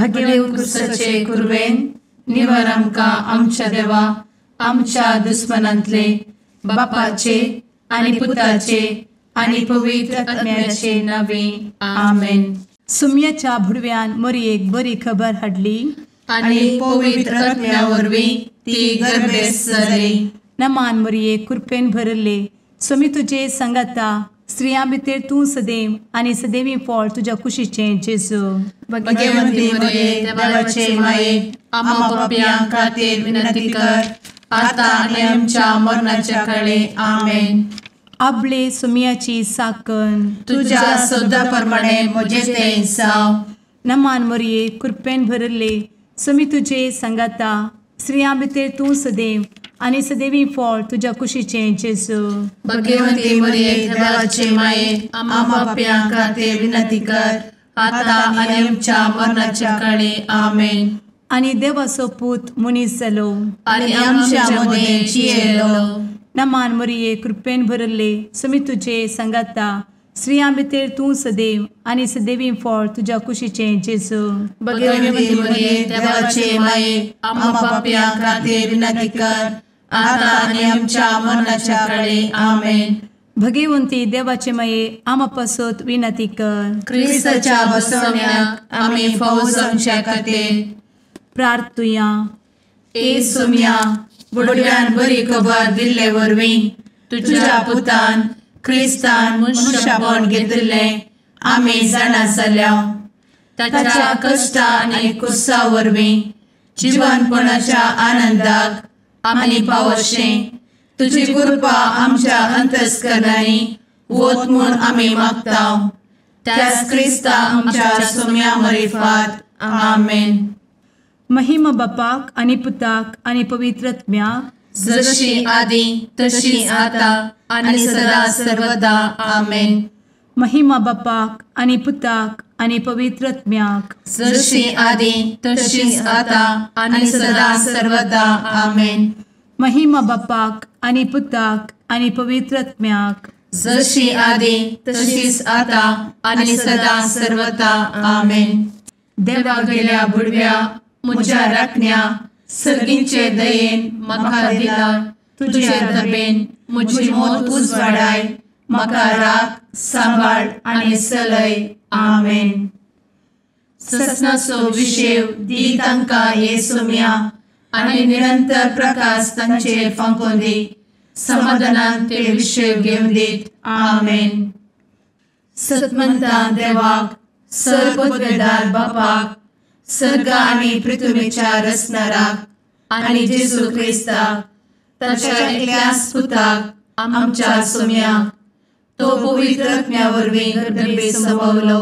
भगेव कुरवेन निवर आमकां आमच्या देवा आमच्या दुस्मनांतले बापाचे आनी पुताचे आनी पवित्र आत्म्याचे नावे आमेन. सुम्याच्या भुडव्यान मोरयेक बरी खबर हाडली आनी पवित्र आत्म्या वरवीं ती गर्भेस्त जाली. नमान मोरये, कृपेन भरले, स्वामी तुजे संगाता, स्त्रियां भितर तूं सदैव आनी सदैवी फळ तुज्या कुशीचें जेजू. भगवंती मोरये, देवाचे माये, आम्हा पापयां खातीर विनंती कर आता आनी आमच्या मरणाच्या काळे. आमेन. आपले सुम्याची साकन तुज्या सदा प्रमाणे म्हजें तें जावं. नमान मोरये, कृपेन भरले, स्वामी तुजे संगाता, स्त्रियां भितर तूं सदैव आनी सदैवी फळ तुज्या कुशीचें जेजू. भगवंती मोरये, देवाचे माये, आम्हा पापयां खातीर विनंती कर आता आनी आमच्या मरणाच्या काळे. आमेन. आनी देवाचो पूत मनीस जालो आनी आमच्या मदें जियेलो. नमान मोरये, कृपेन भरले, स्वामी तुजे संगाता, स्त्रियां भितर तूं सदैव आनी सदैवी फळ तुज्या कुशीचें जेजू. भगवंती मोरये, देवाचे माये, आम्हा पापयां खातीर विनंती कर आता आनी आमच्या मरणाच्या काळे. आमेन. भगवंती देवाचे माये, आम्हा पासत विनंती कर. क्रिस्ताच्या बसवण्याक आमी फावो जावच्या खातीर प्रार्थुया. ए सुम्या, बुडव्यान बरी खबर दिल्ले वरवीं तुज्या पुतान क्रिस्तान मनशापण घेतिल्लें आमी जाणा जाल्या. ताच्या कश्टा आनी कुसा वरवीं जिवनपणाच्या आनंदाक आमी पावशें तुजी कृपा आमच्या अंतस्करणांनी वत म्हूण आमी मागता. त्याच क्रिस्ता आमच्या सुम्या मरिफात. आमेन. महिमा बापाक आनी पुताक आनी पवित्र आत्म्याक, जशी आदी तशी आता आनी सदा सर्वदा. आमेन. महिमा बापाक आनी पुताक आनी पवित्र आत्म्याक, जशी आदी तशी आता आनी सदा सर्वदा. आमेन. महिमा बापाक आनी पुताक आनी पवित्र आत्म्याक, जशी आदी तशीच आता आनी सदा सर्वदा. आमेन. देवा गेल्या बुडव्या म्हज्या राखण्या सर्गींचे दयेन म्हाका दिला तुजे दबेन म्हजी मोत उजवाडाय, म्हाका राख सांबाळ आनी चलय. आमेन. ससनाचो विशेव दी तांकां हे सोम्या आनी निरंतर प्रकाश तांचेर फांकोवन दी, समाधानान ते विशेव घेवन दीत. आमेन. सतमंता देवाक, सर्वपदवेदार बापाक, सर्ग आनी पृथ्वीच्या रचणाराक आनी जेजू क्रिस्ताक ताच्या एकल्याच पुताक आमच्या सोम्याक, तो पवित्र आत्म्या वरवीं गर्भे संभवलो,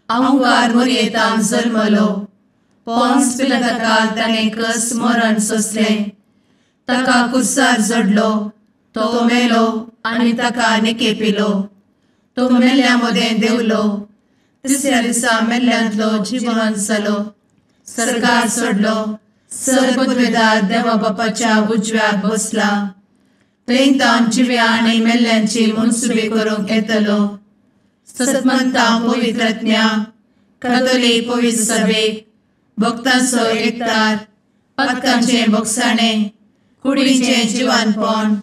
अहंकार मोरयेतान जल्मलो, पोन्स पिलाताकाल ताणें कस मरण सोंसलें, ताका कुर्सार जडलो, तो मेलो आनी ताका निकेपिलो, तो मेल्ल्या मदें देंवलो, तिसऱ्या दिसा मेल्ल्यांतलो जिवन जालो, सर्गार सोडलो, सर्वपदवेदार देवा बापाच्या उजव्याक बसला, थंय तावन जिव्या आनी मेल्ल्यांची मनसुबी करूंक येतलो. सतमंता पवित्र आत्म्या, कातोलीक पवित्र सभेक, भक्तांचो एकतार, पातकांचें भोगसाणें, कुडीचें जिवानपण,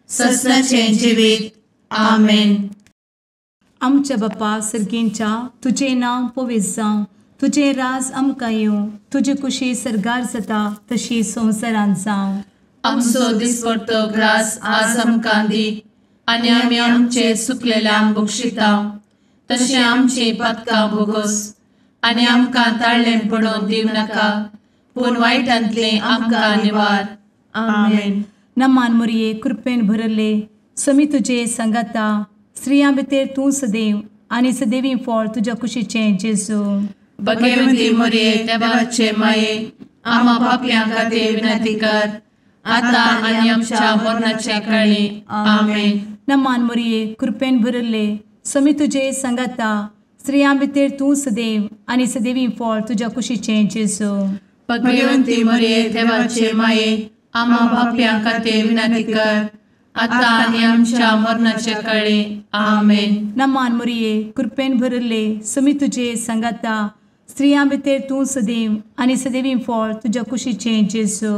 ससनाचें जिवीत. आमेन. आमच्या बापा सर्गींच्या, तुजें नांव पवित्र जावं, तुजें राज आमकां येवं, तुजी कुशी सर्गार जाता तशी संवसारांत जावं. आमचो दिसपडतो ग्रास आज आमकां दी आनी आमी आमचे सुकलेल्यांक बक्षिता तशें आमची पातकां भोगोस आनी आमकां ताळ्ळें पडोवन दिवं नाका, पूण वायटांतलें आमकां निवार. आमेन. नमान मोरये, कृपेन भरले, स्वामी तुजे संगाता, स्त्रियां भितर तूं सदैव आनी सदैवी फळ तुज्या कुशीचें जेजू. भगवंती मोरये, देवाचे माये, आम्हा पापयां खातीर विनंती कर आता आनी आमच्या मरणाच्या काळी. आमेन. नमान मोरये, कृपेन भरले, स्वामी तुजे संगाता, स्त्रियां भितर तूं सदैव आनी सदैवी फळ तुज्या कुशीचें जेजू. भगवंती मोरये, देवाचे माये, आम्हा पापयां खातीर विनंती कर आता आनी आमच्या मरणाच्या काळी. आमेन. नमान मोरये, कृपेन भरले, स्वामी तुजे संगाता, स्त्रियां भितर तूं सदैव आनी सदैवी फळ तुज्या कुशीचें जेजू.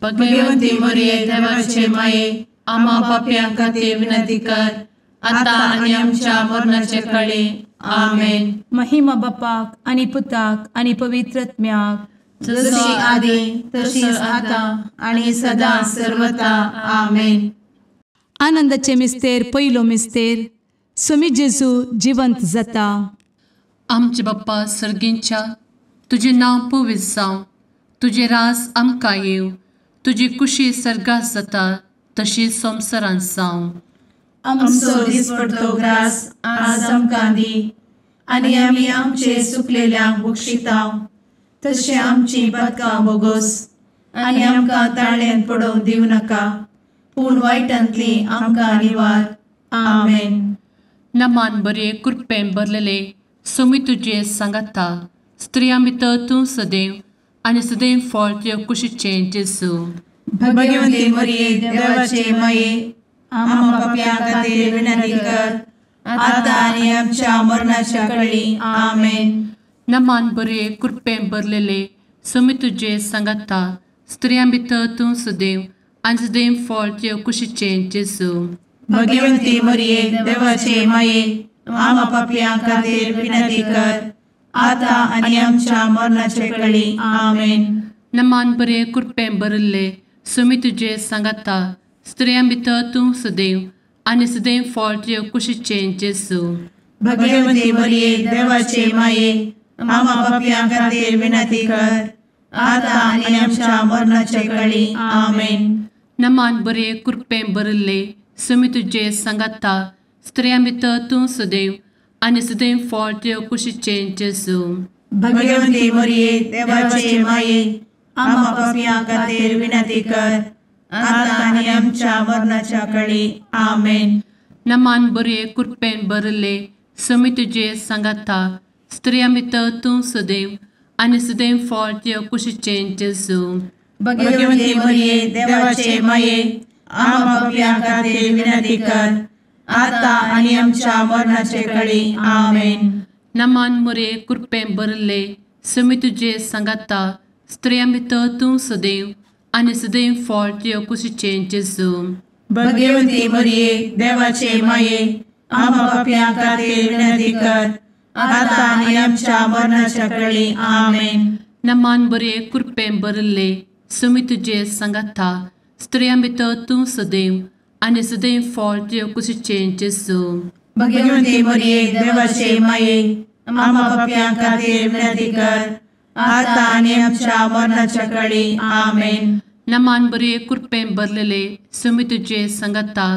भगवंती मरिये देवाचे माये, आम्हा पापयां खातीर विनंती कर, आतां आनी आमच्या मरणाचे कळे. आमेन. महिमा बापाक आनी पुताक आनी पवित्र आत्म्याक, जशी आदी तशीच आतां आनी सदां सर्वता. आमेन. आनंदाचे मिस्तेर पयलो मिस्तेर, स्वामी जेजू जिवंत जाता. आमचे बाप्पा सर्गींच्या, तुजें नांव पवित्र जावं, तुजें राज आमकां येवं, तुजी कुशी सर्गात जाता तशी संवसारांत जावं. आमचो दिसपडतो ग्रास आज आमकां दी, आनी आमी आमचे सुकलेल्यांक बक्षिता तशें आमची पातकां बोगोस, आनी आमकां ताळ्यांत पडोवंक दिवं नाका, पूण वायटांतली आमकां निवार. आमेन. नमान बरे कृपेन भरलेले स्वामी तुजे सांगाता, स्त्रियां भितर तूं सदैव आनी सदैव फळ तुज्या कुशीचें जेजू. भगवंती मरिये देवाचे माये, आम्हा पापयां खातीर विनंती कर, आतां आनी आमच्या मरणाच्या कळी. आमेन. नमान बरे कृपेन भरलेले स्वामी तुजे सांगाता, स्त्रियां भितर तूं सदैव आनी सदैव फळ तुज्या कुशीचें जेजू. भगवंती मरिये देवाचे माये, आम्हा पापयां खातीर विनंती कर, आतां आनी आमच्या मरणाचे कळी. आमेन. नमान बरे कृपेन भरिल्ले स्वामी तुजे सांगाता, स्त्रियां भितर तूं सदैव आनी सदैव फळ तुज्या कुशीचें जेजू. भगवंती मरिये देवाचे माये, आम्हा पापयां खातीर विनंती कर, आतां आनी आमच्या मरणाचे कळी. आमेन. नमान बरे कृपेन भरिल्ले स्वामी तुजे सांगाता, स्त्रियां भितर तूं सदैव आनी सदैव फळ तुज्या कुशीचें जेजू. भगवंती मरिये देवाचे माये, आम्हा पापयां खातीर विनंती कर, आतां आनी आमच्या मरणाच्या कळी. आमेन. नमान बरे कृपेन भरिल्ले स्वामी तुजे सांगाता, स्त्रियां भितर तूं सदैव आनी सदैव फळ तुज्या कुशीचें जेजू. भगवंती मरिये देवाचे माये, आम्हा पापयां खातीर विनंती कर, आतां आनी आमच्या मरणाचे कळी. आमेन. नमान मरिये कृपेन भरिल्ले स्वामी तुजे सांगाता, स्त्रियां भितर तूं सदैव आनी सदैव फळ तुज्या कुशीचें जेजू. भगवंती मरिये देवाचे माये, आम्हा पापयां खातीर विनंती कर, आतां आनी आमच्या मरणाच्या कळी. आमेन. नमान बरे कृपेन भरिल्ले स्वामी तुजे सांगाता, स्त्रियां भितर तूं सदैव आनी सदैव फळ तुज्या कुशीचें जेजू. भगवंती मरिये देवाचे माये, आम्हा पापयां खातीर विनंती कर, आतां आनी आमच्या मरणाच्या कळी. आमेन. नमान बरे कृपेन भरलेले स्वामी तुजे सांगाता,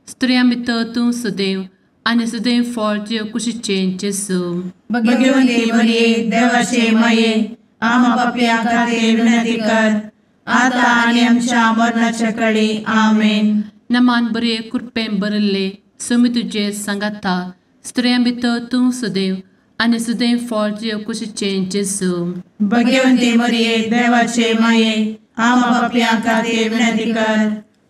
स्त्रियां भितर तूं सदैव आनी सदैव फळ तुज्या कुशीचें जेजू. भगवंती मरिये देवाचे माये, आम्हा पापयां खातीर विनंती कर, आतां आनी आमच्या मरणाच्या कळी. आमेन. नमान बरे कृपेन भरिल्ले स्वामी तुजे सांगाता, स्त्रियां भितर तूं सदैव आनी सदैव फळ तुज्या कुशीचें जेजू. भगवंती मरिये देवाचे माये, आम्हा पापयां खातीर विनंती कर,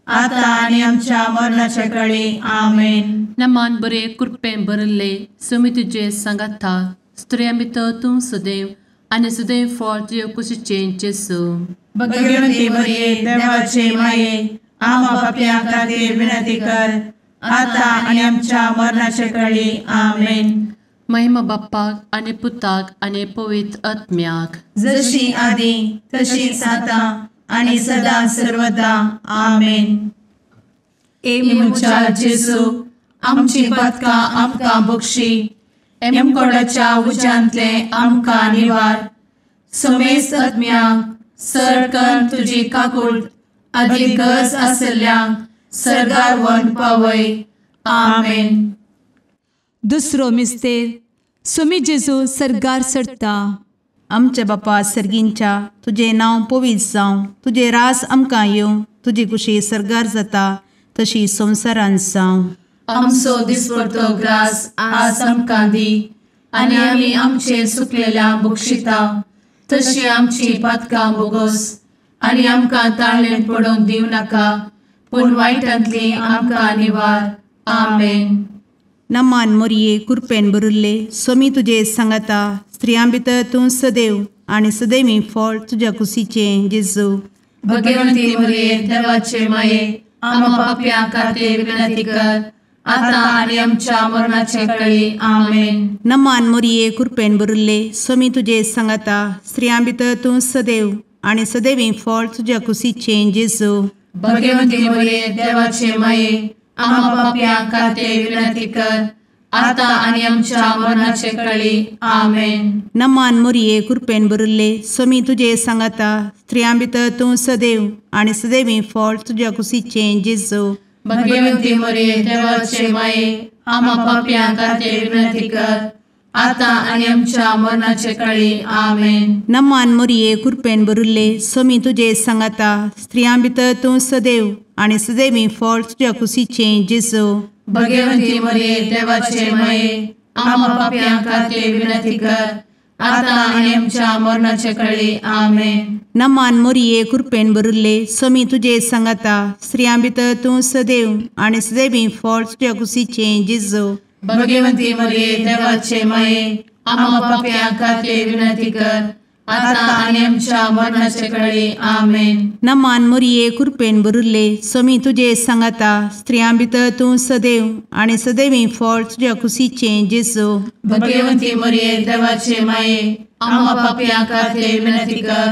आतां आनी आमच्या मरणाच्या कळी. आमेन. नमान बरे कृपेन भरिल्ले स्वामी तुजे सांगाता, स्त्रियां भितर तूं सदैव आनी सदैव फळ तुज्या कुशीचें जेजू. भगवंती मरिये देवाचे माये, आम्हा पापयां खातीर विनंती कर, आतां आनी आमच्या मरणाच्या कळी. आमेन. महिमा बाप्पाक आनी पुताक आनी पवित्र आत्म्याक, जशी आदी तशीच आतां आनी सदां सर्वदा. आमेन. ए म्हज्या जेजू, आमची पातकां आमकां बक्षी, एमकोडाच्या उज्यांतले आमकां निवार, समेस्त आत्म्यांक सरकन तुजी काकूट आदी गरज आशिल्ल्यांक सर्गार व्हरून पावय. आमेन. दुसरो मिस्तेर, स्वामी जेजू सर्गार चडटा. आमच्या बापा सर्गींच्या, तुजें नांव पवित्र जावं, तुजें राज आमकां येवं, तुजी कुशी सर्गार जाता तशी संवसारांत जावं. आमचो दिसपडतो ग्रास आज आमकां दी, आनी आमी आमचे सुकलेल्या बक्षिता तशी आमची पातकां बोगोस, आनी आमकां ताळ्ळेंत पडोवंक दिवं नाका, पूण वायटांतली आमकां निवार. आमेन. नमान मोरये कृपेन भरिल्ले स्वामी तुजे सांगाता, स्त्रियां भितर तूं सदैव आनी सदैवी फळ तुज्या कुशीचें जेजू। भगवंती मरिये देवाचे माये आम्हा पाप्यां खातीर विनंती कर आता आनी आमच्या मरणाचे वेळी। आमेन। नमान मरिये कृपेन भरिल्ले स्वामी तुजे सांगाता स्त्रियां भितर तूं सदैव आनी सदैवी फळ तुज्या कुशीचें जेजू। भगवंती मरिये देवाचे माये आम्हा पाप्यां खातीर विनंती कर आता आनी आमच्या मरणाचे वेळी। आमेन। नमान मरिये कृपेन भरिल्ले स्वामी तुजे सांगाता स्त्रियां भितर तूं सदैव आनी सदैवी फळ तुज्या कुशीचें जेजू। भगवंती मरिये देवाचे माये आम्हा पाप्यां खातीर विनंती कर आता आनी आमच्या मरणाचे वेळी। आमेन। नमान मरिये कृपेन भरिल्ले स्वामी तुजे सांगाता स्त्रियां भितर तूं सदैव आनी सदैवी फळ तुज्या कुशीचें जेजू। भगवंती मरिये देवाचे माये आम्हा पाप्यां खातीर विनंती कर आता आनी आमच्या मरणाचे वेळी। आमेन। नमान मरिये कृपेन भरिल्ले स्वामी तुजे सांगाता स्त्रियां भितर तूं सदैव आनी सदैवी फळ तुज्या कुशीचें जेजू। भगवंती मरिये देवाचे माये आम्हा पाप्यां खातीर विनंती कर आता आनी आमच्या मरणाचे वेळी। आमेन। नमान मरिये कृपेन भरिल्ले स्वामी तुजे सांगाता स्त्रियां भितर तूं सदैव आनी सदैवी फळ तुज्या कुशीचें जेजू। भगवंती मरिये देवाचे माये आम्हा पाप्यां खातीर विनंती कर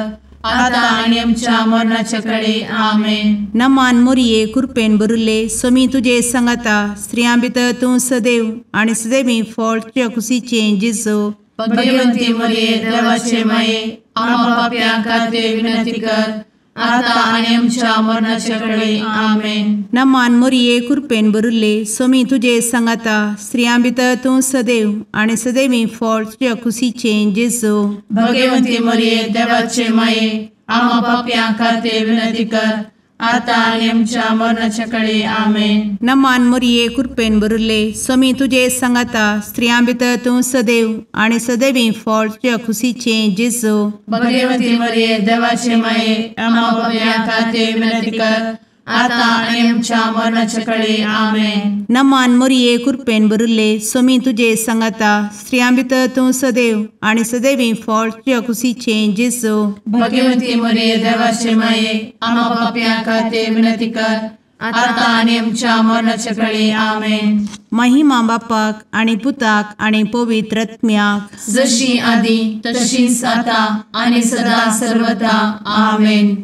आता आनी आमच्या मरणाचे वेळी। आमेन। नमान मरिये कृपेन भरिल्ले स्वामी तुजे सांगाता स्त्रियां भितर तूं सदैव आनी सदैवी फळ तुज्या कुशीचें जेजू। भगवंती मरिये देवाचे माये आम्हा पाप्यां खातीर विनंती कर आता आनी आमच्या मरणाचे वेळी। आमेन। नमान मरिये कृपेन भरिल्ले स्वामी तुजे सांगाता स्त्रियां भितर तूं सदैव आनी सदैवी फळ तुज्या कुशीचें जेजू। भगवंती मरिये देवाचे माये आम्हा पाप्यां खातीर विनंती कर आता आनी आमच्या मरणाचे वेळी। आमेन। नमान मरिये कृपेन भरिल्ले स्वामी तुजे सांगाता स्त्रियां भितर तूं सदैव आनी सदैवी फळ तुज्या कुशीचें जेजू। भगवंती मरिये देवाचे माये आम्हा पाप्यां खातीर विनंती कर आता आनी आमच्या मरणाचे वेळी। आमेन। नमान मरिये कृपेन भरिल्ले स्वामी तुजे सांगाता स्त्रियां भितर तूं सदैव आनी सदैवी फळ तुज्या कुशीचें जेजू। भगवंती मरिये देवाचे माये आम्हा पाप्यां खातीर विनंती कर आता आनी आमच्या मरणाचे वेळी। आमेन। महिमा बापाक आनी पुताक आनी पवित्र आत्म्याक जशी आदी तशीच आता आनी सदा सर्वदा। आमेन।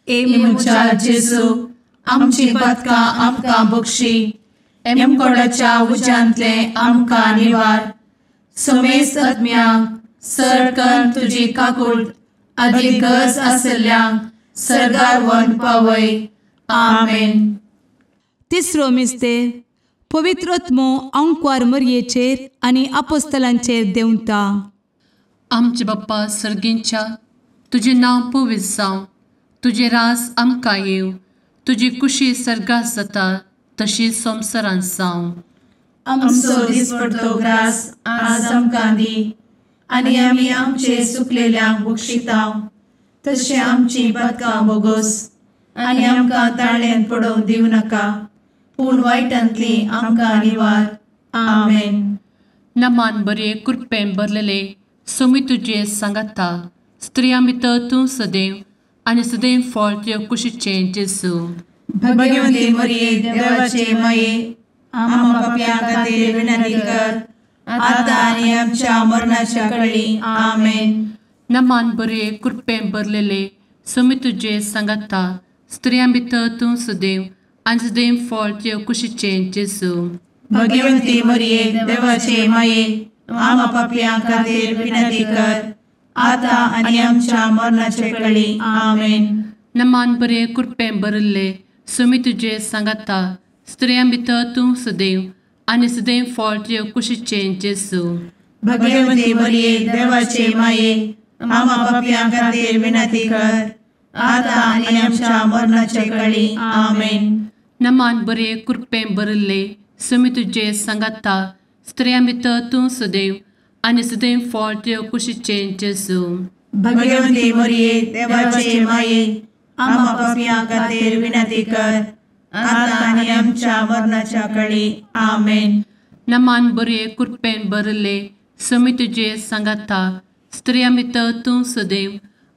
ए म्हज्या जेजू आमची पातकां आमकां बक्षी एमकोडाच्या उज्यांतले आमकां निवार समेस्त आत्म्यांक सरकन तुजी काकूट आदी गरज आशिल्ल्यांक सर्गार व्हरून पावय। आमेन। तिसरो मिस्तेर पवित्र आत्मो आंकवार मरयेचेर आनी आपोस्तलांचेर देंवता। आमचे बाप्पा सर्गींच्या तुजें नांव पवित्र जावं, तुजें राज आमकां येवं, तुजी कुशी सर्गात जाता तशी संवसारांत जावं। आमचो दिसपडतो ग्रास आज आमकां दी आनी आमी आमचे सुकलेल्यांक बक्षिता तशें आमची पातकां बोगोस आनी आमकां ताळ्यान पडोवंक दिवं नाका पूण वायटांतली आमकां निवार। आमेन। नमान बरे कृपेन भरलेले स्वामी तुजे सांगाता स्त्रियां भितर तूं सदैव आनी सदैव फळ तुज्या कुशीचें जेजू। भगवंती मरिये देवाचे माये आम्हा पाप्यां खातीर विनंती कर आता आनी आमच्या मरणाच्या वेळी। आमेन। नमान बरे कृपेन भरलेले स्वामी तुजे सांगाता स्त्रियां भितर तूं सदैव आनी सदैव फळ तुज्या कुशीचें जेजू। भगवंती मरिये देवाचे माये आम्हा पाप्यां खातीर विनंती कर आता आनी आमच्या मरणाचे वेळी। आमेन। नमान बरे कृपेन भरिल्ले स्वामी तुजे सांगाता स्त्रियां भितर तूं सदैव आनी सदैव फळ तुज्या कुशीचें जेजू। भगवंती मरिये देवाचे माये आम्हा पाप्यां खातीर विनंती कर आता आनी आमच्या मरणाचे वेळी। आमेन। नमान बरे कृपेन भरिल्ले स्वामी तुजे सांगाता स्त्रियां भितर तूं सदैव आनी सदैव फळ तुज्या कुशीचें जेजू। भगवंती मरिये देवाचे माये आम्हा पाप्यां खातीर विनंती कर आता आनी आमच्या मरणाच्या वेळी। आमेन। नमान बरे कृपेन भरिल्ले समी तुजे सांगाता स्त्रियां भितर तूं सदैव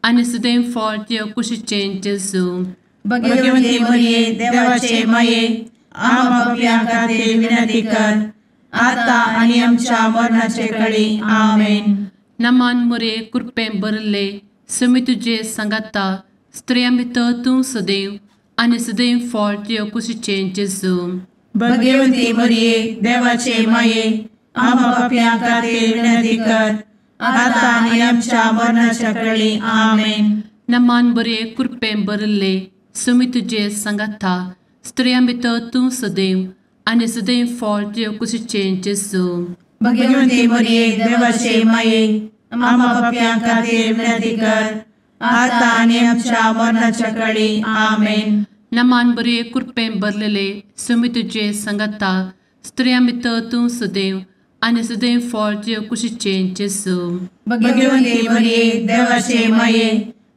आनी सदैव फळ तुज्या कुशीचें जेजू। भगवती मरिये देवाचे माये आम्हा पाप्यां खातीर विनंती कर आता आनी आमच्या मरणाचे कळी। आमेन। नमान मोरये कृपेन भरिल्ले समी तुजे सांगाता स्त्रियां भितर तूं सदैव आनी सदैव फळ तुज्या कुशीचें जेजू। भगवती मरिये देवाचे माये आम्हा पाप्यां खातीर विनंती कर आता आनी आमच्या मरणाच्या कळी। आमेन। नमान बरे कृपेन भरिल्ले समी तुजे सांगाता स्त्रियां भितर तूं सदैव आनी सदैव फळ तुज्या कुशीचें जेजू। भगवती मरिये देवाचे माये आम्हा पाप्यां खातीर विनंती कर आता आनी आमच्या मरणाच्या कळी। आमेन। नमान बरे कृपेन भरिल्ले समी तुजे सांगाता स्त्रियां भितर तूं सदैव आनी सदैव फळ तुज्या कुशीचें जेजू। भगवती मरिये देवाचे माये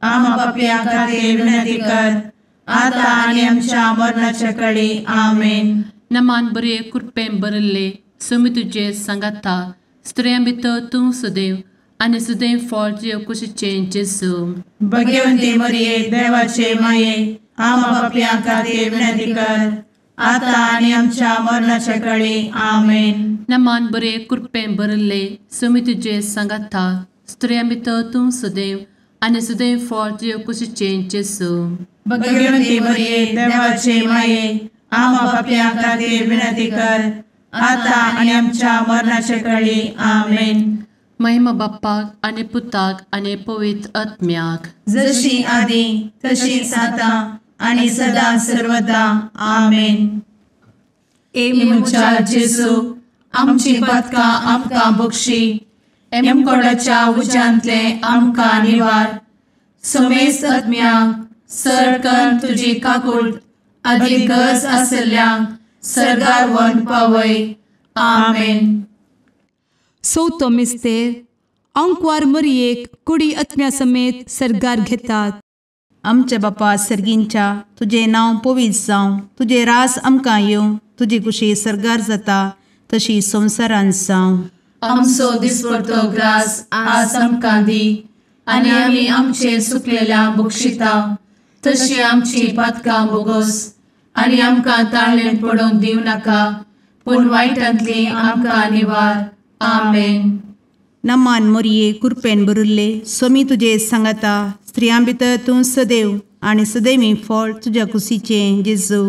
आम्हा पाप्यां खातीर विनंती कर आता आनी आमच्या मरणाच्या कळी। आमेन। नमान बरे कृपेन भरिल्ले समी तुजे सांगाता स्त्रियां भितर तूं सदैव आनी सदैव फळ तुज्या कुशीचें जेजू। भगवती मरिये देवाचे माये आम्हा पाप्यां खातीर विनंती कर आता आनी आमच्या मरणाच्या कळी। आमेन। नमान बरे कृपेन भरिल्ले समी तुजे सांगाता स्त्रियां भितर तूं सदैव आनी सदैव फळ तुज्या कुशीचें जेजू। भगवती मरिये देवाचे माये आम्हा पाप्यां खातीर विनंती कर आता आनी आमच्या मरणाच्या कळी। आमेन। महिमा बाप्पाक आनी पुताक आनी पवित्र आत्म्याक, जशी आदी तशीच आता आनी सदा सर्वदा। आमेन। ए म्हज्या जेजू आमची पातकां आमकां बक्षी, एमकोडाच्या उज्यांतले आमकां निवार, समेस्त आत्म्यांक सरकन तुजी काकूट आदी गरज आसल्ल्यांक सर्गार व्हरून पावय। आमेन। चवथो मिस्तेर आंकवार मरियेक कुडी आत्म्या समेत सर्गार घेतात। आमच्या बापा सर्गींच्या तुजें नांव पवित्र जावं, तुजें राज आमकां येवं, तुजी कुशी सर्गार जाता तशी संवसारांत जावं। आमचो दिसपडतो ग्रास आज आमकां दी आनी आमी आमचे सुकलेल्या बक्षिता तशी आमची पातकां बोगस आनी आमकां ताळेन पडोवंक दिवं नाका पूण वायटांतली आमकां निवार। आमेन। नमान मोरये कृपेन भरिल्ले स्वामी तुजे सांगाता स्त्रियां भितर तूं सदैव आनी सदैवी फळ तुज्या कुशीचें जेजू।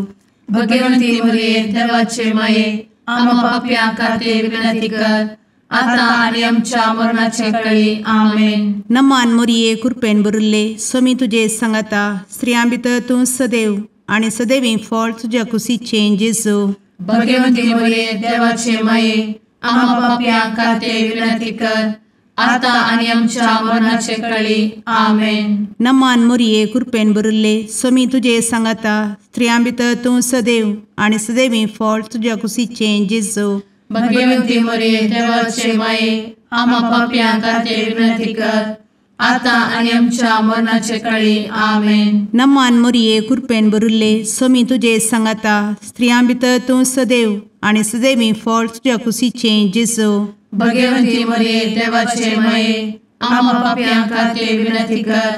भगवंती मोरये देवाचे माये आम्हा पाप्यां खातीर विनंती कर आता आनी आमच्या मरणाचे कळी। आमेन। नमान मोरये कृपेन भरिल्ले स्वामी तुजे सांगाता स्त्रियां भितर तूं सदैव आनी सदैवी फळ तुज्या कुशीचें जेजू। भगवंती मोरये देवाचे माये आम्हा पाप्यां खातीर विनंती कर आता आनी आमच्या मरणाचे कळी। आमेन। नमान मोरये कृपेन भरिल्ले स्वामी तुजे सांगाता स्त्रियां भितर तूं सदैव आनी सदैवी फळ तुज्या कुशीचें जेजू। भगवंती मोरये देवाचे माये आम्हा पाप्यां खातीर विनंती कर आता आनी आमच्या मरणाचे कळी। आमेन। नमान मोरये कृपेन भरिल्ले स्वामी तुजे सांगाता स्त्रियां भितर तूं सदैव आनी सदैवी फळ तुज्या कुशीचें जेजू। भगवंती मोरये देवाचे माये आम्हा पाप्यां खातीर विनंती कर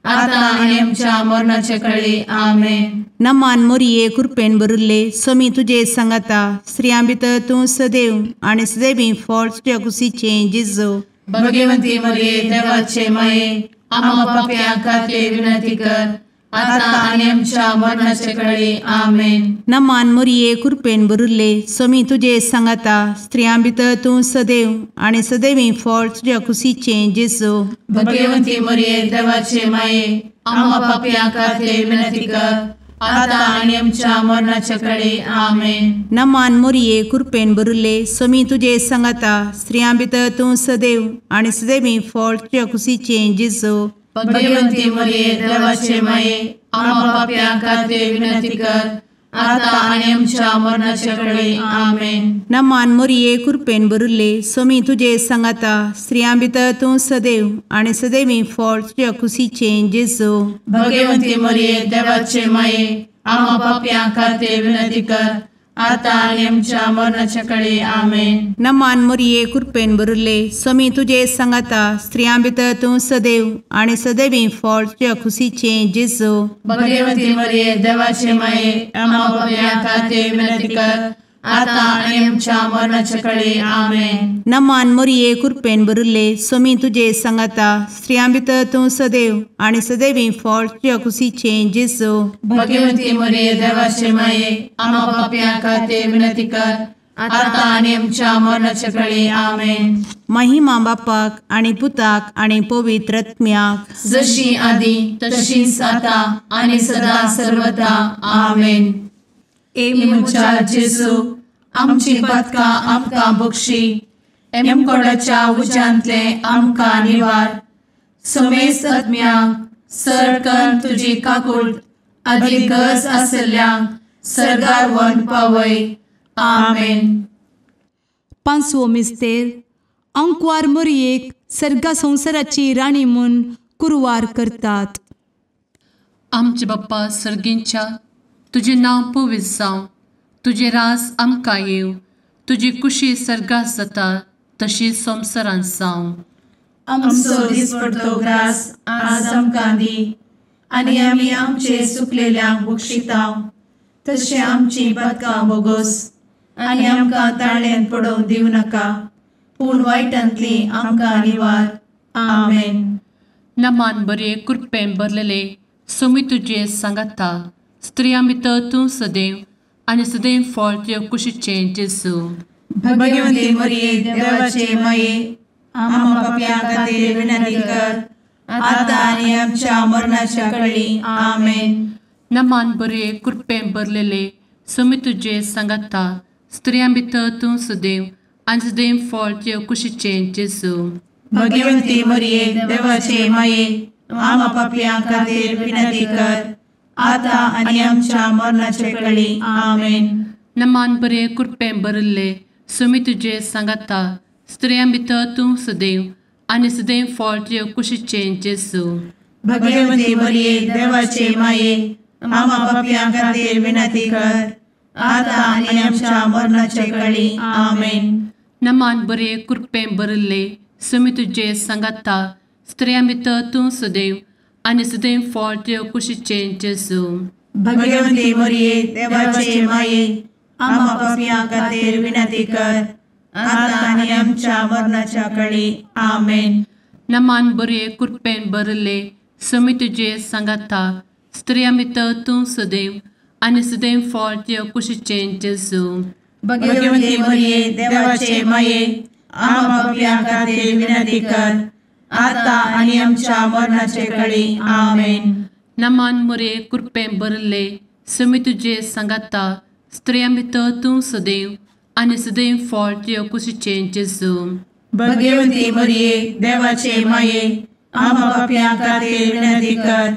आता आनी आमच्या मरणाचे कळी। आमेन। नमान मोरये कृपेन भरिल्ले स्वामी तुजे सांगाता स्त्रियां भितर तूं सदैव आनी सदैवी फळ तुज्या कुशीचें जेजू। भगवंती मोरये देवाचे माये आम्हा पाप्यां खातीर विनंती कर आता आनी आमच्या मरणाचे कळी। आमेन। नमान मोरये कृपेन भरिल्ले स्वामी तुजे सांगाता स्त्रियां भितर तूं सदैव आनी सदैवी फळ तुज्या कुशीचें जेजू। भगवंती मोरये देवाचे माये आम्हा पाप्यां खातीर विनंती कर आता आनी आमच्या मरणाचे कळी। आमेन। नमान मोरये कृपेन भरिल्ले स्वामी तुजे सांगाता स्त्रियां भितर तूं सदैव आनी सदैवी फळ तुज्या कुशीचें जेजू। भगवंती मोरये देवाचे माये आम्हा पाप्यां खातीर विनंती कर आता आनी आमच्या मरणाचे कळी। आमेन। नमान मोरये कृपेन भरिल्ले स्वामी तुजे सांगाता स्त्रियां भितर तूं सदैव आनी सदैवी फळ तुज्या कुशीचें जेजू। भगवंती मोरये देवाचे माये आम्हा पाप्यां खातीर विनंती कर आतां आनी आमच्या मरणाच्या कळे. आमेन. नमान मोरये कृपेन भरिल्ले, स्वामी तुजे सांगाता, स्त्रियां भितर तूं सदैव आनी सदैवी फळ तुज्या खुशीचें जेजू. भगवती मरिये देवाचे माये, आम्हा पाप्यां खातीर विनंती कर, आतां आनी आमच्या मरणाच्या कळे. आमेन. नमान मोरये कृपेन भरिल्ले, स्वामी तुजे सांगाता, स्त्रियां भितर तूं सदैव आनी सदैवी फळ तुज्या खुशीचें जेजू. भगवती मरिये देवाचे माये, आम्हा पाप्यां खातीर विनंती कर, आतां आनी आमच्या मरणाच्या कळे. आमेन. महिमा बापाक आनी पुताक आनी पवित्र आत्म्याक, जशी आदी तशीच आतां आनी सदा सर्वदा. आमेन. ए म्हज्या जेजू, आमची पातकां आमकां बक्षी, एमकोडाच्या उज्यांतले आमकां निवार, समेस्त आत्म्यांक सरकन तुजी काकूट आदी गरज आशिल्ल्यांक सर्गार व्हरून पावय. आमेन. पांचवो मिस्तेर. आंकवार मोरयेक सर्गा संवसाराची राणी म्हूण कुरवार करतात. आमचे बाप्पा सर्गींच्या, तुजें नांव पवित्र जावं, तुजें राज आमकां येवं, तुजी कुशी सर्गात जाता तशी संवसारांत जावं. आमचो दिसपडतो ग्रास आज आमकां दी, आनी आमी आमचे सुकलेल्यांक बक्षिता तशें आमची पातकां बोगोस, आनी आमकां ताळ्यांत पडोवंक दिवं नाका, पूण वायटांतली आमकां निवार. आमेन. नमान बरे कृपेन भरलेले, स्वामी तुजे सांगाता, स्त्रियां भितर तूं सदैव आनी सदैव फळ तुज्या कुशीचें जेजू. भगवती मरिये देवाचे माये, आम्हा पाप्यां खातीर विनंती कर, आतां आनी आमच्या मरणाच्या कळी. आमेन. नमान बरे कृपेन भरलेले, स्वामी तुजे सांगाता, स्त्रियां भितर तूं सदैव आनी सदैव फळ तुज्या कुशीचें जेजू. भगवती मरिये देवाचे माये, आम्हा पाप्यां खातीर विनंती कर, आतां आनी आमच्या मरणाच्या कळी. आमेन. नमान बरे कृपेन भरिल्ले, स्वामी तुजे सांगाता, स्त्रियां भितर तूं सदैव आनी सदैव फळ तुज्या कुशीचें जेजू. भगवती मरिये देवाचे माये, आम्हा पाप्यां खातीर विनंती कर, आतां आनी आमच्या मरणाच्या कळी. आमेन. नमान बरे कृपेन भरिल्ले, स्वामी तुजे सांगाता, स्त्रियां भितर तूं सदैव आनी सदैव फळ तुज्या कुशीचें जेजू. भगवती मरिये देवाचे माये, आम्हा पाप्यां खातीर विनंती कर, आतां आनी आमच्या मरणाच्या कळी. आमेन. नमान बरे कृपेन भरिल्ले, स्वामी तुजे सांगाता, स्त्रियां भितर तूं सदैव आनी सदैव फळ तुज्या कुशीचें जेजू. भगवती मरिये देवाचे माये, आम्हा पाप्यां खातीर विनंती कर, आतां आनी आमच्या मरणाचे कळी. आमेन. नमान मरिये कृपेन भरिल्ले, स्वामी तुजे सांगाता, स्त्रियां भितर तूं सदैव आनी सदैव फळ तुज्या कुशीचें जेजू. भगवती मरिये देवाचे माये, आम्हा पाप्यां खातीर विनंती कर,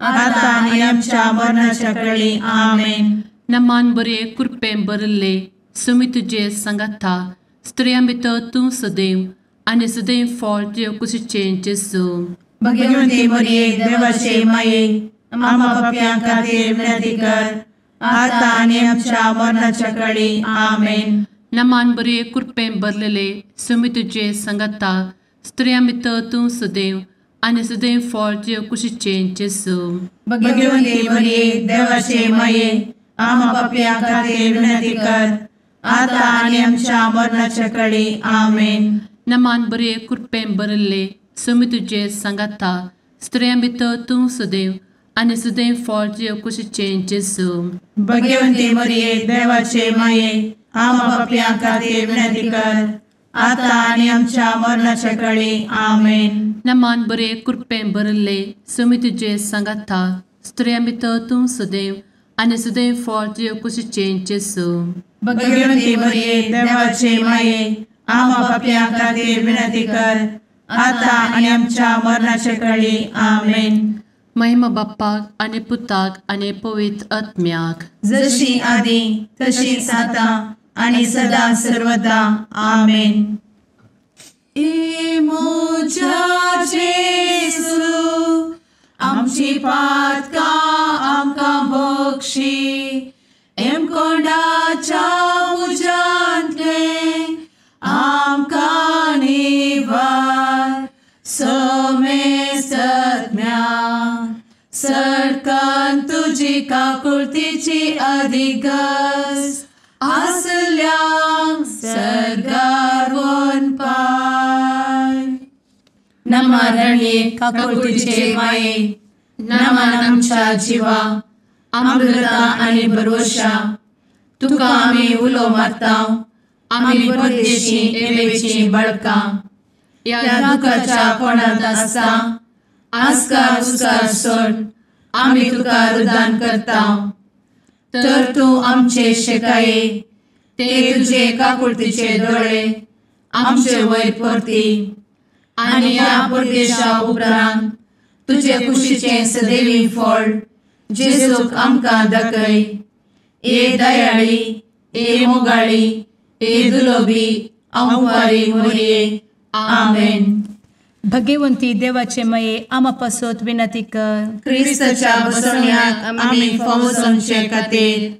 आतां आनी आमच्या मरणाच्या कळी. आमेन. नमान बरे कृपेन भरिल्ले, स्वामी तुजे सांगाता, स्त्रियां भितर तूं सदैव आनी सदैव फळ तुज्या कुशीचें जेजू. भगवती मरिये देवाचे माये, आम्हा पाप्यां खातीर विनंती कर, आतां आनी आमच्या मरणाच्या कळी. आमेन. नमान बरे कृपेन भरलेले, स्वामी तुजे सांगाता, स्त्रियां भितर तूं सदैव आनी सदैव फळ तुज्या कुशीचें जेजू. भगवती मरिये देवाचे माये, आम्हा पाप्यां खातीर विनंती कर, आतां आनी आमच्या मरणाच्या कळी. आमेन. नमान बरे कृपेन भरिल्ले, स्वामी तुजे सांगाता, स्त्रियां भितर तूं सदैव आनी सदैव फळ तुज्या कुशीचें जेजू. भगवती मरिये देवाचे माये, आम्हा पाप्यां खातीर विनंती कर, आतां आनी आमच्या मरणाच्या कळी. आमेन. नमान बरे कृपेन भरिल्ले, स्वामी तुजे सांगाता, स्त्रियां भितर तूं सदैव आनी सदैव फळ तुज्या कुशीचें जेजू. भगवती मरिये देवाचे माये, आम्हा पाप्यां खातीर विनंती कर, आतां आनी आमच्या मरणाच्या कळी. आमेन. महिमा बाप्पाक आनी पुताक आनी पवित्र आत्म्याक, जशी आदी तशीच आतां आनी सदा सर्वदा. आमेन. ए म्हज्या जेजू, आमची पातकां आमकां बक्षी, एमकोंडाच्या तुजी काकुळतीची अधिगस आसल्यांक सर्गार वनपाय. नमा रणये काकुळतीचे माये, नमन आमच्या जिवा, अमृता आनी भरवशा, तुका आमी उलो मारता, आमी परदेशी एवेची बळकां, ह्या दुखाच्या कोणांत आसता आस्कार उस्कार सोड आमी तुका रुदान करता. तर तूं आमचे शेकाये ते तुजे काकुळतीचे दोळे आमचे वयर परती आनी ह्या परदेशा उपरांत तुजे कुशीचें सदैवी फळ जेजूक आमकां दाखय. ए दयाळी, ए मोगाळी, ए दुलोबी अंवारी मोरये. आमेन. भगवंती देवाचे मये आमा पासत विनंती कर. क्रिस्ताच्या बसवण्याक आमी फावो जावचे खातीर.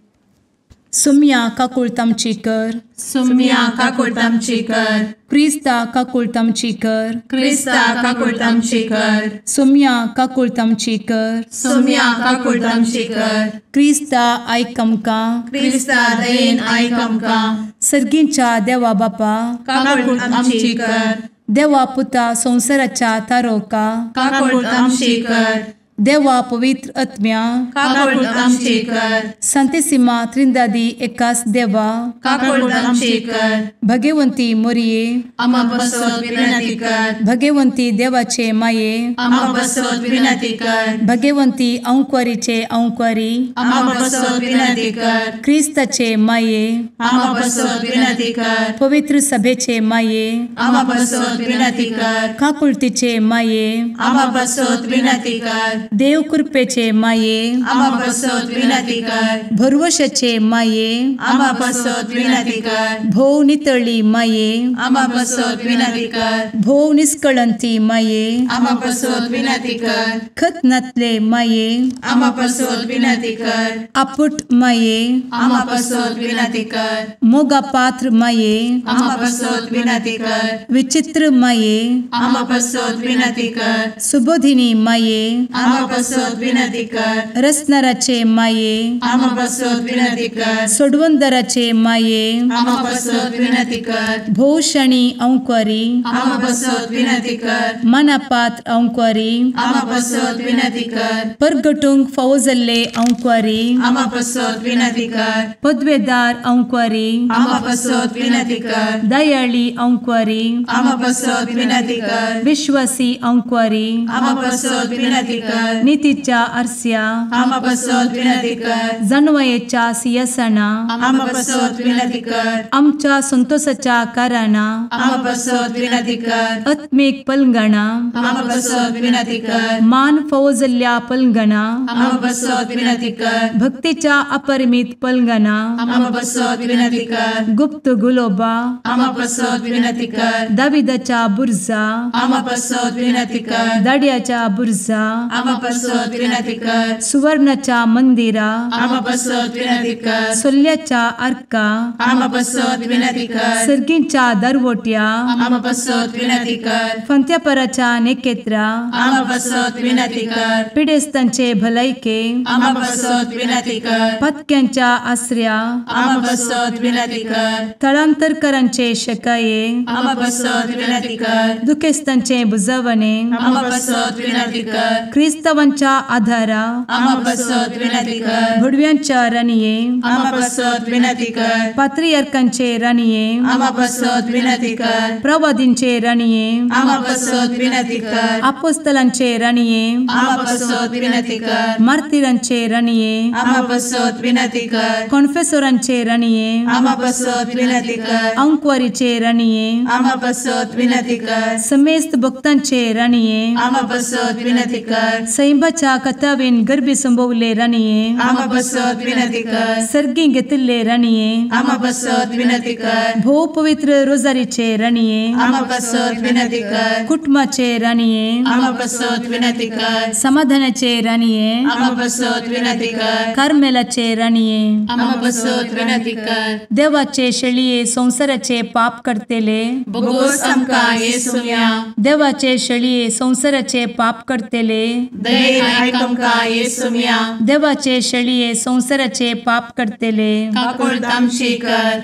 सुम्या काकुळट आमची कर. सुम्या काकुळट आमची कर. क्रिस्ता काकुळट आमची कर. क्रिस्ता काकुळट आमची कर. सुम्या काकुळट आमची कर. सुम्या काकुळट आमची कर. क्रिस्ता आयक आमकां. क्रिस्ता दयेन आयक आमकां. सर्गींच्या देवा बापा काकुळट आमची कर. देवा पुता संवसाराच्या तारोका काकुळट आमची कर. देवा पवित्र आत्म्या काकुळट आमची कर. संतेसिमा त्रिंदादी एकास देवा काकुळट आमची कर. भगवंती मोरये आमा पासत विनंती कर. भगवंती देवाचे माये आमा पासत विनंती कर. भगवंती अंकुरीचे अंकुरी आमा पासत विनंती कर. क्रिस्ताचे माये आमा पासत विनंती कर. पवित्र सभेचे माये आमा पासत विनंती कर. काकुळतीचे माये आमा पासत विनंती कर. देव कृपेचे माये आमा पासत विनंती कर. भरवशाचे माये आमा पासत विनंती कर. भोव नितळी माये आमा पासत विनंती कर. भोव निष्कळंती माये आमा पासत विनंती कर. खत नातले माये आमा पासत विनंती कर. आपुट माये आमा पासत विनंती कर. मोगा पात्र माये आमा पासत विनंती कर. विचित्र माये आमा पासत विनंती कर. सुबोधिनी माये आमा पासत विनंती कर. रसनाराचे माये आमा पासत विनंती कर. सोडवंदराचे माये आमा पासत विनंती कर. भोवशणी अंकुरी आमा पासत विनंती कर. मनापात्र अंकुरी आमा पासत विनंती कर. परगटूंक फावो जाल्ले अंकुरी आमा पासत विनंती कर. पदवेदार अंकुरी आमा पासत विनंती कर. दयाळी अंकुरी आमा पासत विनंती कर. विश्वासी अंकुरी आमा पासत विनंती कर. नितीच्या आरस्या आमा पासत विनंती कर. जानवयेच्या सिंहासना आमा पासत विनंती कर. आमच्या संतोषाच्या कारणा आमा पासत विनंती कर. आत्मीक पलंगणा आमा पासत विनंती कर. मान फावो जाल्ल्या पलंगणा आमा पासत विनंती कर. भक्तीच्या अपरिमित पलंगणा आमा पासत विनंती कर. गुप्त गुलोबा आमा पासत विनंती कर. दाविदाच्या बुर्जा आमा पासत विनंती कर. दाड्याच्या बुर्जा आमा पासत विनंती कर. सुवर्णाच्या मंदिरा आमा पासत विनंती कर. सोल्ल्याच्या आर्का आमा पासत विनंती कर. सर्गींच्या दरवट्या आमा पासत विनंती कर. फंत्यापराच्या नेकेत्रा आमा पासत विनंती कर. पिडेस्तांचे भलायके आमा पासत विनंती कर. पत्क्यांच्या आसऱ्या आमा पासत विनंती कर. थळांतरकरांचे शकाये आमा पासत विनंती कर. दुखेस्तांचे बुजवणे आमा पासत विनंती कर. क्रिस्तावांच्या आधारा आमा पासत विनंती कर. भुडव्यांच्या राणये आमा पासत विनंती कर. पात्रियार्कांचे राणये आमा पासत विनंती कर. प्रवादींचे राणये आमा पासत विनंती कर. आपोस्तलांचे राणये आमा पासत विनंती कर. मार्तिरांचे राणये आमा पासत विनंती कर. कॉन्फेसोरांचे राणये आमा पासत विनंती कर. अंकुवारीचे राणये आमा पासत विनंती कर. समेस्त भक्तांचे राणये आमा पासत विनंती कर. सैंबाच्या कथावेन गर्भी संभवले राणये आमा पासत विनंती कर. सर्गी घेतिल्ले राणये आमा पासत विनंती कर. भोव पवित्र रोजारीचे राणये आमा पासत विनंती कर. कुटुंबाचे राणये आमा पासत विनंती कर. समाधानाचे राणये आमा पासत विनंती कर. कार्मेलाचे राणये आमा पासत विनंती कर. देवाचे शेळये संवसाराचे पाप करतेले बोगोस आमकां येसुम्या देवाचे शेळये संवसाराचे पाप करतेले दयेन आयक आमकां येसुम्या। देवाचे शेळये संवसाराचे पाप करतले काकुळट आमची कर।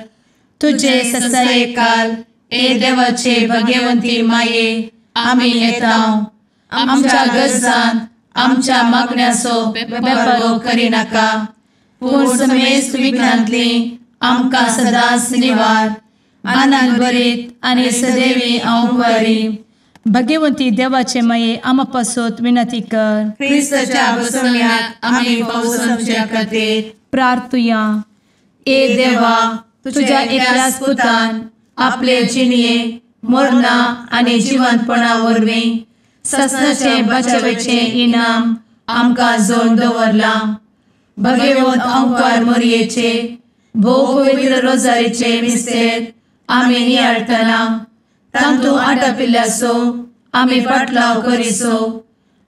तुजे ससायेकाल ए देवाचे भगवंती माये आमी येता आमच्या गरजान आमच्या मागण्याचो बेपर्वो करिनाका, पूण समेस्त विघ्नांतली आमकां सदांच निवार। आनंद भरीत आनी सदैवी अंकुरी भगवंती देवाचे माये आमा पासत विनंती कर। क्रिस्ताच्या बसवण्यात आमी पावसाच्या खातीर प्रार्थुया। ए देवा, तुझ्या एकल्याच पुतान आपले जिणये मरणा आनी जिवंतपणा वरवीं ससनाचे बचावेचे इनाम आमकां जोड दवरलां। भगवंत अंकार मोरयेचे भोव पवित्र रोजारीचे मिस्तेर आमी नियाळटना तांतू आटापिल्ल्याचो आमी पाटलाव करिसो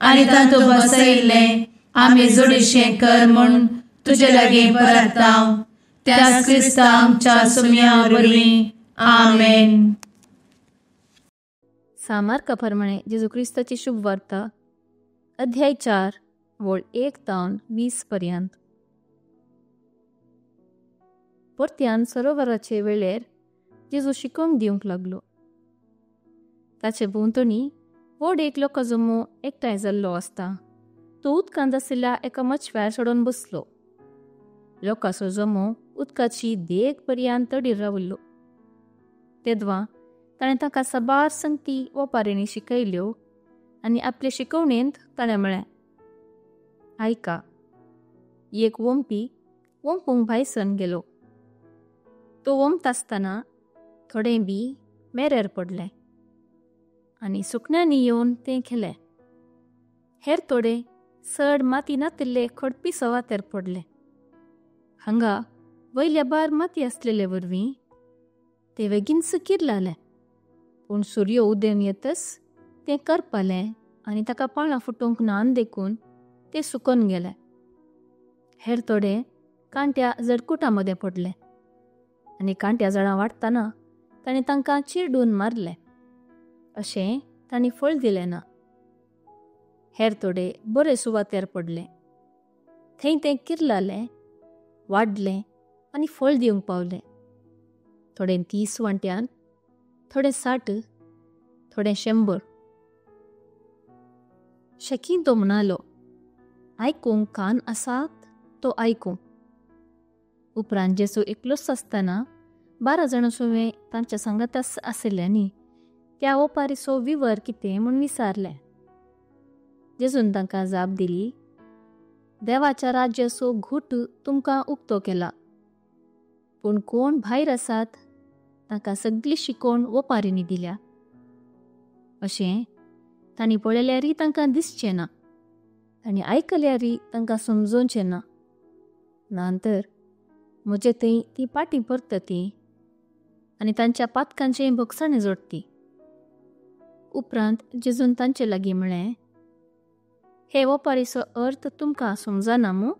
आनी तांतू बसयिल्लें आमी जोडीशें कर म्हूण तुजे लागीं परता त्याच क्रिस्ता आमच्या सुम्या वरवीं। आमेन। सामार्का प्रमाणे जेजू क्रिस्ताची शुभ वार्ता अध्याय 4 वळ 1 तावन 20 पर्यंत। परत्यान सरोवराचे वेळेर जेजू शिकोवंक दिवंक लागलो। ताचे भोंवतणी व्हड एक लोकां जमो एकठांय जाल्लो आसता। तो उदकांत आशिल्ल्या एका मचव्यार चडोवन बसलो। लोकांचो जमो उदकाची देग पर्यंत तडीर रावल्लो। तेदवा ताणें ताका साबार संगती ओपारींनी शिकयल्यो आनी आपले शिकवणेंत ताणें म्हळें, आयका, एक वोमपी वोमपूंक भायसन गेलो। तो वोमता आसतना थोडें बी मेरेर पडलें आनी सुकण्यांनी येवन तें खेलें। हेर थोडे चड माती नातिल्ले खडपी सवातेर पडले। हांगा वयल्या बार माती आसलेले वरवीं ते बेगीनच किरलालें, पूण सूर्य उदेवन येतच तें करपालें आनी ताका पाळां फुटोवंक ना देखून तें सुकोन गेलें। हेर थोडे कांट्या जडकुटां मदें पडले आनी कांट्या जडां वाडटना ताणें तांकां चिरडून मारलें, अशें तांणी फळ दिलें ना। हेर थोडे बरे सुवातेर पडले, थंय तें किरलालें, वाडलें आनी फळ दिवंक पावलें। थोडे 30 वांट्यान, थोडे 60, थोडे 100। शेकीं तो म्हणालो, आयकूंक कान आसात तो आयकूं। उपरांत जेजू एकलोच आसतना 12 जाणां सुवें तांच्या सांगाताच आशिल्ल्यांनी त्या ओपारीचो विवर कितें म्हूण विचारलें। जेजून तांकां जाप दिली, देवाच्या राज्याचो घूट तुमकां उक्तो केला, पूण कोण भायर आसात तांकां सगळी शिकोवण ओपारींनी दिल्या। अशें तांणी पळयल्यारय तांकां दिसचें ना, तांणी आयकल्यारय तांकां समजोवचें ना, नातर म्हजे थंय ती पाटी परतती आनी तांच्या पातकांचें भोगसाणें जोडटी। उपरांत जेजून तांचे लागीं म्हळें, हे ओपारीचो अर्थ तुमकां समजना मू?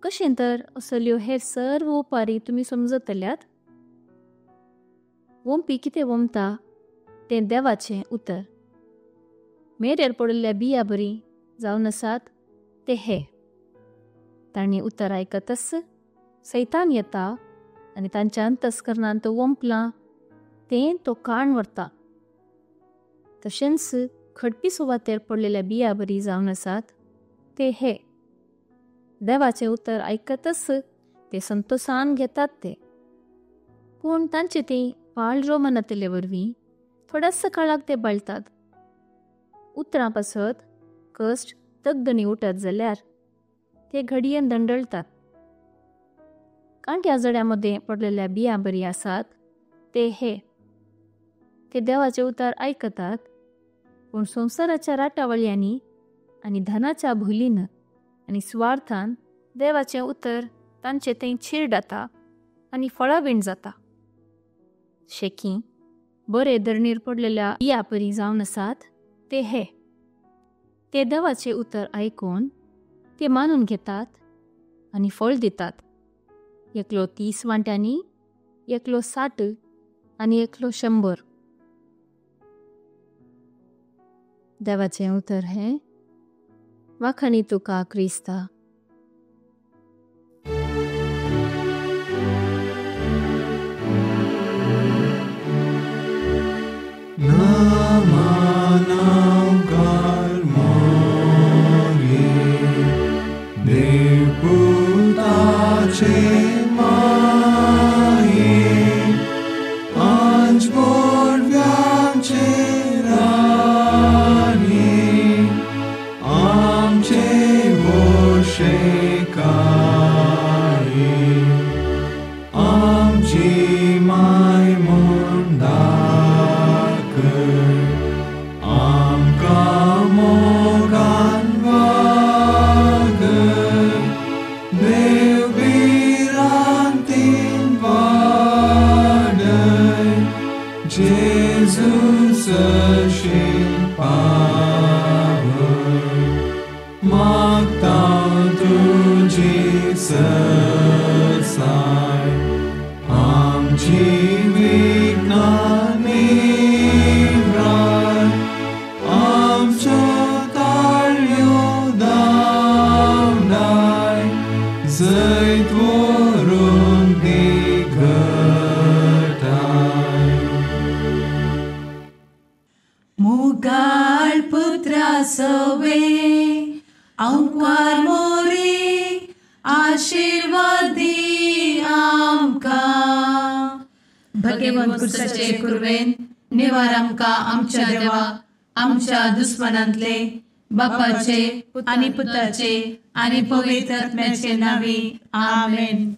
कशें तर असल्यो हेर सर्व ओपारी तुमी समजतल्यात? वोमपी कितें वोमता तें देवाचें उतर। मेरेर पडिल्ल्या बिया बरी जावन आसात ते हे। तांणी उतर आयकतच सैतान येता आनी तांच्या अंतस्करणांत वोंपलां तें तो काण व्हरता। तशेंच खडपी सुवातेर पडलेल्या बिया बरी जावन आसात ते हे। देवाचें उतर आयकतच ते संतोसान घेतात ते, पूण तांचे ती पाळ रोमनातले वरवीं थोड्याच काळाक ते बाळतात। उतरां पासत कश्ट तगदणी उठत जाल्यार ते घडयेन दंडळतात। कांट्या जड्या मदें पडलेल्या बियां बरी आसात ते हे। ते देवाचें उतर आयकतात, पूण संवसाराच्या राटावळ्यांनी आनी धनाच्या भुलीन आनी सुवार्थान देवाचें उतर तांचे थंय चिरडाता आनी फळावीण जाता। शेकीं बरे धरणीर पडलेल्या बियां परी जावन आसात ते हे। ते देवाचें उतर आयकून ते मानून घेतात आनी फळ दितात। एकलो 30 वांट्यांनी, एकलो 60 आनी एकलो 100। देवाचें उतर हें वाखाणी तुका क्रिस्ता। दुस्मनांतले बापाचे आनी पुताचे आनी पवित्र आत्म्याचे नांवी आमेन।